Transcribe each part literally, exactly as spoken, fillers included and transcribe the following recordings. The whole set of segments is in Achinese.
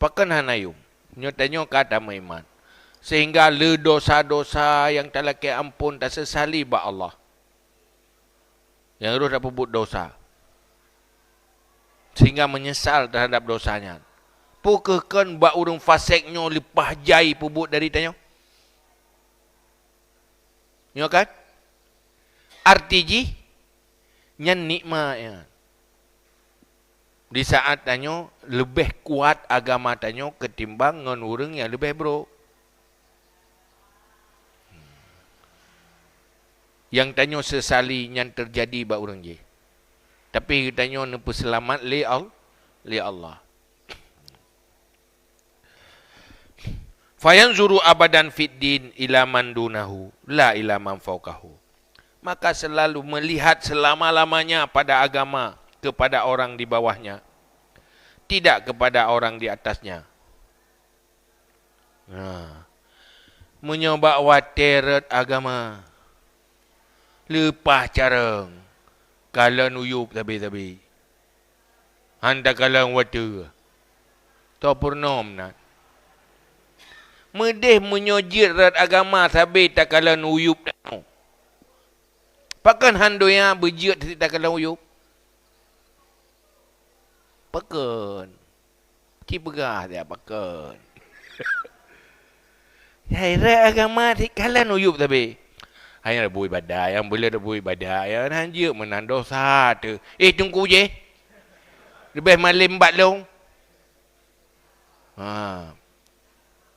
Pakon hana yum? Nyoe tanyoe ka tameuiman. Sehingga le dosa-dosa nyang talakée amphon taseusali bak Allah. Nyang roh tapeubuet dosa. Sehingga menyesal terhadap dosa nyan. Peu kheueh kon bak ureuëng fasek nyoe leupah jai peubuet dari tanyoe? Nyoe kan? Arti jih, nyan nikmat nyan. Di saat tanyoe leubeh kuat agama tanyoe ketimbang ngon ureuëng nyang leubeh brok. Nyang tanyoe seusali nyan teujadi bak ureuëng jih. Tapi geutanyoe neupeuseulamat lé Al-, lé Allah. Fayanzuru abadan fid din ila man dunahu, la ila man fauqahu. Maka selalu melihat selama-lamanya pada agama kepada orang di bawahnya, tidak kepada orang di atasnya. Nah, meunyoe bak watée rot agama, leupah carông, kalon uyueb sabe-sabe. Han takalon watée. Topeurunoe meunan. Meudeh meunyoe jeuet rot agama sabe takalon uyueb tanyoe. Pakon han donya beujeuet sit takalon uyueb? Pakon? Ci peugah siat pakon. Hai rot agama sit kalon uyueb sabe. Hai nyang buet ibadat, nyang buet ibadat, nyang han jeuet meunan dosa teuh. Eh, teungku jih. Leubeh malem bat lôn. Ha.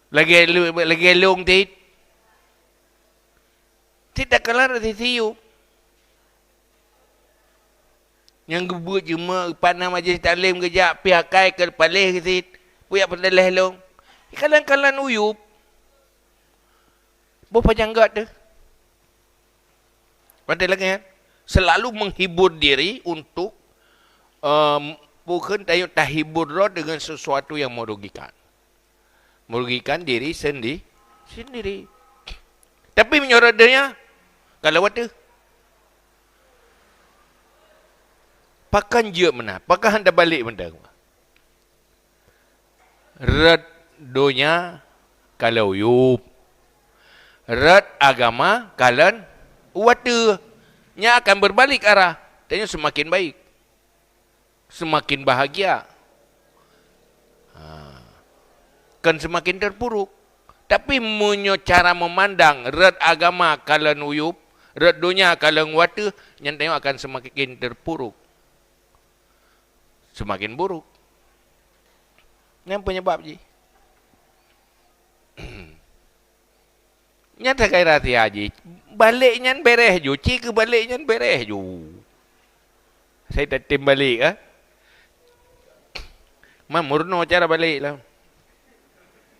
Lagée lu-, lagée lôn cit. Cit takalon rot sisi uyueb. Nyang geubeuet jeumeu, pat na majelis taklim geujak, pih akai keu paléh geusit. Peue jak peudaléh lôn. Kalon-kalon uyueb. Boh pajang gét teuh. Watée lagée nyan, selalu menghibur diri untuk, em, bukan tayo tahibur roh dengan sesuatu yang merugikan. Merugikan diri sendi-, sendiri. Tapi meunyoe rot donya, kalau watée, pakon jeuet meunan, pakon hana balik meunan. Rot donya kalon uyueb. Rot agama kalon watée. Nyan akan berbalik arah. Tanyoe semakin baik. Semakin bahagia. Ha. Kan semakin terpuruk. Tapi meunyoe cara memandang rot agama kalon uyueb, rot donya kalon watée, nyan tanyoe akan semakin terpuruk. Semakin buruk. Nyan penyebab jih. Nyan sagai rahsia jih. Balek nyan bereh ju, ci keu balek nyan bereh ju. Saya tatem balek ah. Man meurunoe cara balek lah.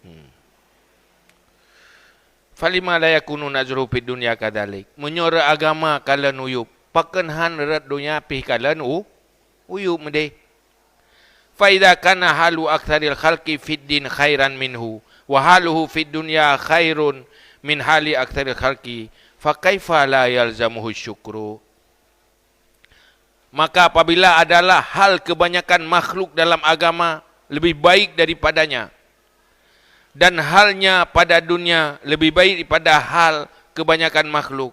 Hmm. Falima la yakunu nazruhu fid dunya kadzalik. Meunyoe rot agama kalon uyueb, pakon han rot donya pih kalon u-, uyueb meudeh. Fa idza kana halu aktsaril khalqi fid din khairan minhu, wa haluhu fid dunya khairun min hali aktsaril khalqi, fa kaifa la yalzamuhu syukru? Maka apabila adalah hal kebanyakan makhluk dalam agama lebih baik daripadanya, dan halnya pada dunia lebih baik daripada hal kebanyakan makhluk,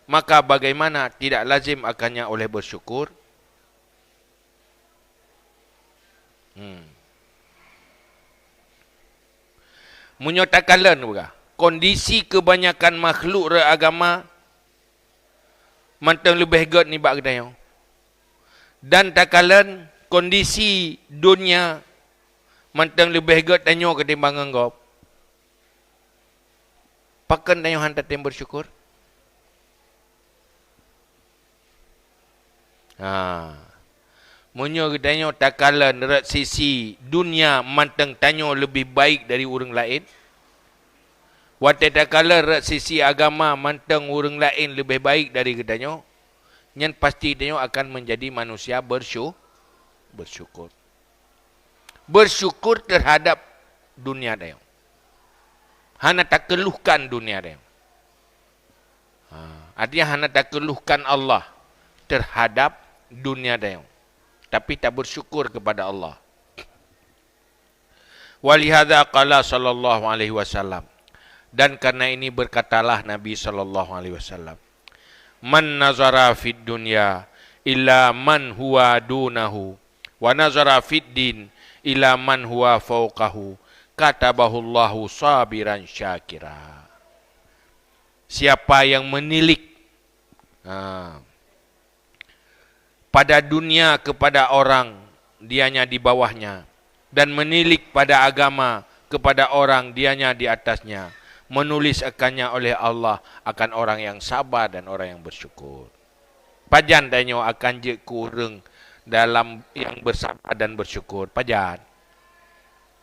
maka bagaimana tidak lazim akannya oleh bersyukur? Hmm. Meunyoe takalon peugah, kondisi kebanyakan makhluk rot agama mantong leubeh gét nibak geutanyoe. Dan takalon kondisi donya mantong leubeh gét tanyoe ketimbang ngon gob. Pakon tanyoe han tatem bersyukur? Ha. Meunyoe geutanyoe takalon rot sisi dunia mantong tanyoe leubeh baik dari ureuëng laén, watée takalon rot sisi agama mantong ureuëng laén leubeh baik dari geutanyoe, nyan pasti tanyoe akan menjadi manusia bersyu-, bersyukur. Bersyukur terhadap dunia tanyoe. Hana takeluhkan dunia tanyoe. Ha, artinya hana takeluhkan Allah terhadap dunia tanyoe. Tapi tabersyukur kepada Allah. Walihadza qala sallallahu alaihi wasallam. Dan karena ini berkatalah Nabi sallallahu alaihi wasallam, "Man nazara fid dunya ila man huwa dunahu, wa nazara fid din ila man huwa fauqahu, katabahullahu sabiran syakira." Siapa yang menilik, ha, pada dunia kepada orang dianya di bawahnya, dan menilik pada agama kepada orang dianya di atasnya, menulis akannya oleh Allah akan orang yang sabar dan orang yang bersyukur. Pajan tanyoe akan jeuet keu ureuëng dalam yang bersabar dan bersyukur? Pajan?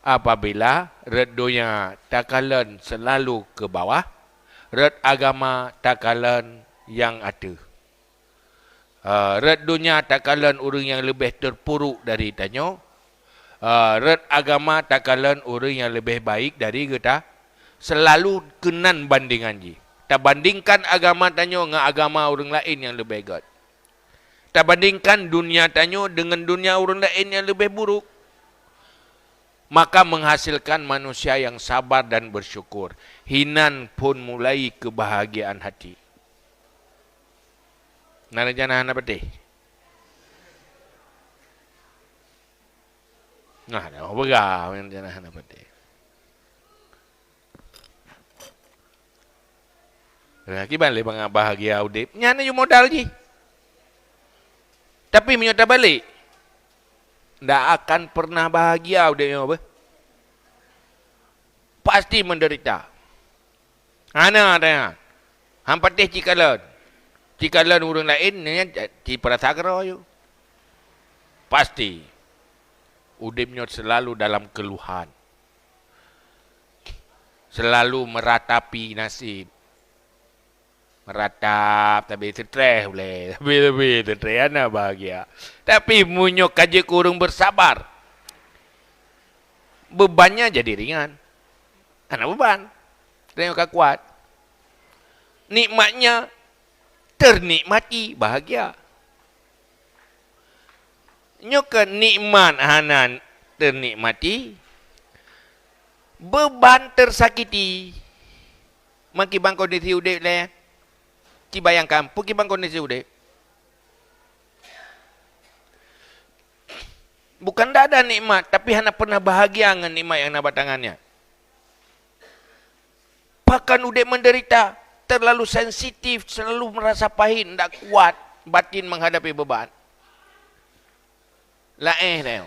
Apabila rot donya takalon selalu ke bawah, rot agama takalon nyang ateueh. Ah, rot donya takalon ureuëng nyang leubeh teupuruk dari tanyoe. Ah, rot agama takalon ureuëng nyang leubeh baik dari geuta. Selalu keunan bandingan jih. Tabandingkan agama tanyoe ngon agama ureuëng laén nyang leubeh gét. Tabandingkan dunia tanyoe deungon dunia ureuëng laén nyang leubeh buruk. Maka menghasilkan manusia yang sabar dan bersyukur. Hinan phon mulai kebahagiaan hati. Na rencana hana patéh? Nah, dah peugah rencana hana patéh. Nah, kiban lé bangat bahagia udép. Nyan aju modal jih. Tapi meunyoe tabalek, ndak akan pernah bahagia udép nyoe beh. Pasti menderita. Hana ada. Han patéh cikalon. Cikalon ureuëng laén nyan ci peurasa keudroe yue. Pasti. Udép nyoe selalu dalam keluhan. Selalu meratapi nasib. Meratap, tapi stres uleh. Tapi, tapi stres, hana bahagia. Tapi meunyoe ka jeuet keu ureuëng bersabar, bebannya jadi ringan. Hana beban. Tanyoe ka kuat. Nikmatnya ternikmati, bahagia. Nyoe keu nikmat hana ternikmati, beban tersakiti. Meukiban kondisi udép lé. Ci bayangkan, peukiban kondisi udép. Bukan ndak ada nikmat, tapi hana pernah bahagia ngon nikmat nyang na bak tangan nyan. Bahkan udép menderita, terlalu sensitif, selalu merasa pahit, ndak kuat batin menghadapi beban. Laén lé.